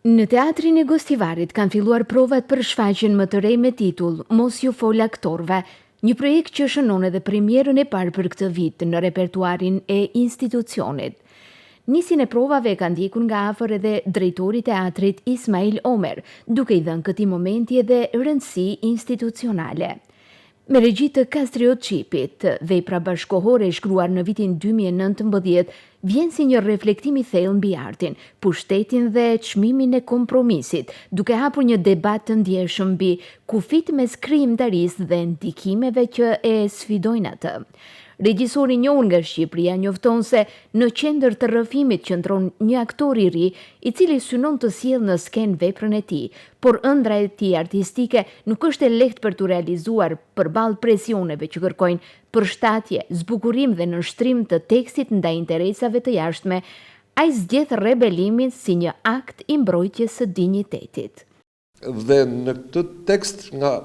Në Teatrin e Gostivarit kanë filluar provat për shfaqjen më të re me titull Mos ju fol aktorëve, një projekt që shënon edhe premierën e parë për këtë vit në repertuarin e institucionit. Nisjen e provave e ka ndjekur nga afër edhe drejtori i teatrit Ismail Omer, duke i dhënë këtij momenti edhe rëndësi institucionale. Me regji të Kastriot Çipit, vepra bashkëkohore e shkruar në vitin 2019 vjen si një reflektim i thellë mbi artin, pushtetin dhe çmimin e kompromisit, duke hapur një debat të ndjeshëm mbi kufijtë mes krijimtarisë dhe ndikimeve që e sfidojnë atë. Regjisori i njohur nga Shqipëria njofton se në qendër të rrëfimit qëndron një aktor i ri, i cili synon të sjellë në skenë veprën e tij, por ëndrra e tij artistike nuk është e lehtë për t'u realizuar përballë presioneve që kërkojnë përshtatje, zbukurim dhe nënshtrim të tekstit ndaj interesave të jashtme, ai zgjedh rebelimin si një akt i mbrojtjes së dinjitetit. Dhe në këtë tekst nga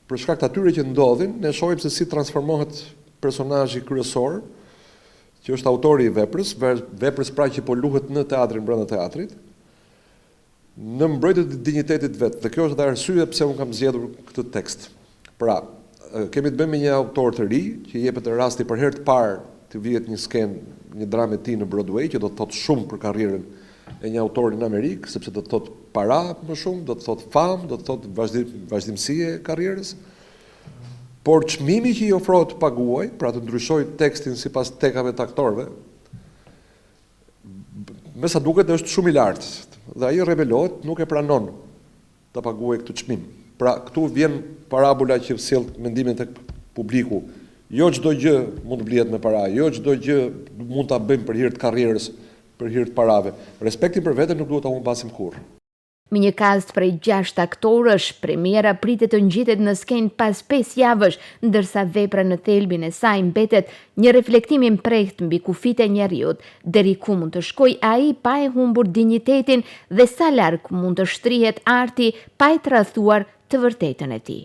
për shkak të atyre që ndodhin, ne shohim se si transformohet personazhi kryesor, që është autori i veprës, veprës pra që po luhet në teatrin brenda teatrit, në mbrojtje të dinjitetit vet. Dhe kjo është dhe arsyeja pse unë kam zgjedhur këtë tekst. Pra, kemi të bëjmë me një autor të ri, që i jepet rasti për herë të parë të vihet një skenë, një dramë e tij në Broadway, që do të thotë shumë për karrierën e një autori në Amerikë, sepse do të thotë para më shumë, do të thotë famë, do të thotë vazhdim, vazhdimësi e karrierës. Por çmimi që i ofrohet të paguajë, pra të ndryshojë tekstin sipas tekave të aktorëve, me sa duket është shumë i lartë dhe ai rebelohet, nuk e pranon ta paguajë këtë çmim. Pra, këtu vjen parabola që sjell mendimin tek publiku. Jo çdo gjë mund të blihet me para, jo çdo gjë mund ta bëjmë për hir të karrierës, për hir të parave. Respektin për veten nuk duhet ta humbasim kurrë. Me një kast prej gjashtë aktorësh, premiera pritet të ngjitet në skenë pas pesë javësh, ndërsa vepra në thelbin e saj mbetet një reflektim i mprehtë mbi kufijtë e njeriut, deri ku mund të shkojë ai pa e humbur dinjitetin dhe sa larg mund të shtrihet arti pa e tradhtuar të vërtetën e tij.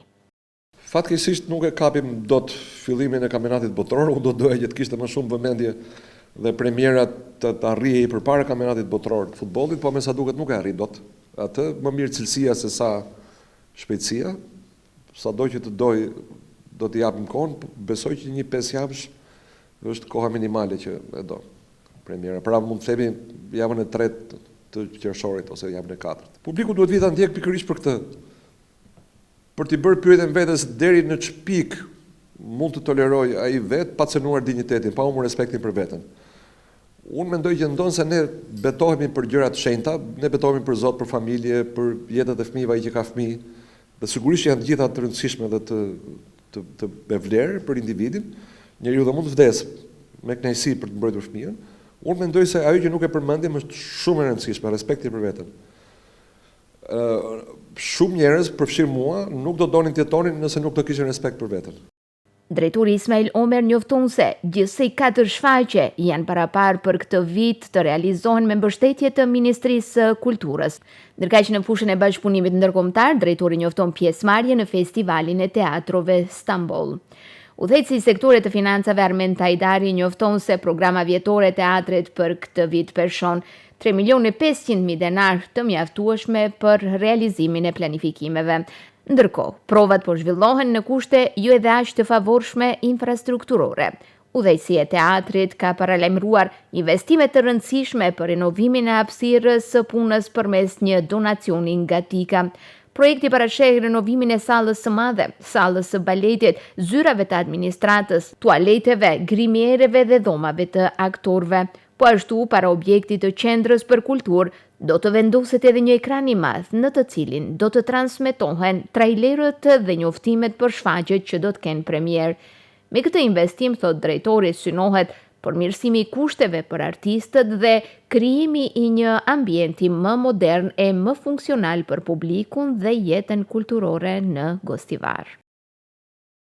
Fatkeqësisht nuk e kapim dot fillimin e kampionatit botëror, unë do doja që të kishte më shumë vëmendje dhe premiera të të arrihej përpara kampionatit botëror të futbollit, po me sa duket nuk e arrijmë dot atë, më mirë cilësia se sa shpejtësia, sado që të doj do t'i japim kohën, besoj që një 5 javësh është koha minimale që e do premiera. Pra mund të themi javën e tretë të qershorit ose javën e katërt. Publiku duhet vijë ta ndjekë pikërisht për këtë. Për t'i bërë pyetjen vetes deri në ç'pikë mund të tolerojë ai vetë pa cenuar dinjitetin, pa humbur respektin për veten. Unë mendoj që ndonëse ne betohemi për gjëra të shenjta, ne betohemi për Zot, për familje, për jetët e fëmijëve, ai që ka fëmijë, dhe sigurisht që janë të gjitha të rëndësishme dhe të të, të me vlerë për individin, njeriu dhe mund të vdesë me kënaqësi për të mbrojtur fëmijën. Unë mendoj se ajo që nuk e përmendim është shumë e rëndësishme, respekti për veten. Ë shumë njerëz, përfshirë mua, nuk do donin të jetonin nëse nuk do kishin respekt për veten. Drejtori Ismail Omer njofton se gjithsej katër shfaqje janë paraparë për këtë vit të realizohen me mbështetje të Ministrisë së Kulturës. Ndërkaq në fushën e bashkëpunimit ndërkombëtar, drejtori njofton pjesëmarrje në Festivalin e Teatrove Stamboll. Udhëheqësi i sektorit të financave Armend Hajdari njofton se programa vjetore e teatrit për këtë vit peshon 3 500 000 denarë të mjaftueshme për realizimin e planifikimeve. Ndërkohë, provat po zhvillohen në kushte jo edhe aq të favorshme infrastrukturore. Udhëheqësi e teatrit ka paralajmëruar investime të rëndësishme për renovimin e hapësirës së punës përmes një donacioni nga TIKA. Projekti parasheh renovimin e sallës së madhe, sallës së baletit, zyrave të administratës, tualeteve, grimiereve dhe dhomave të aktorëve. Po ashtu, para objektit të qendrës për kulturë, do të vendoset edhe një ekran i madh në të cilin do të transmetohen trailerët dhe njoftimet për shfaqjet që do të kenë premierë. Me këtë investim, thot drejtori, synohet përmirësimi i kushteve për artistët dhe krijimi i një ambienti më modern e më funksional për publikun dhe jetën kulturore në Gostivar.